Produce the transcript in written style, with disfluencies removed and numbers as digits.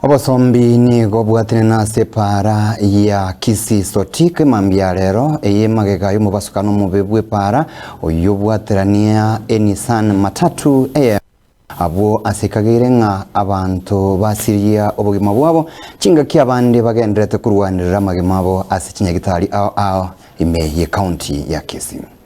Obosombi nigo bwatenena ase epaara ya Kisii Sotik mambia ya rero, eye magega y'omobasukano omobe bw'epaara oyio obwaterania Enissan Matatu eyemo abwo ase ekageire ng'a abanto basiria obogima bwabo chingaki abande bagendererete korwanerera amagima abo ase chinyagitari ao ao ime y'ecounty ya Kisii.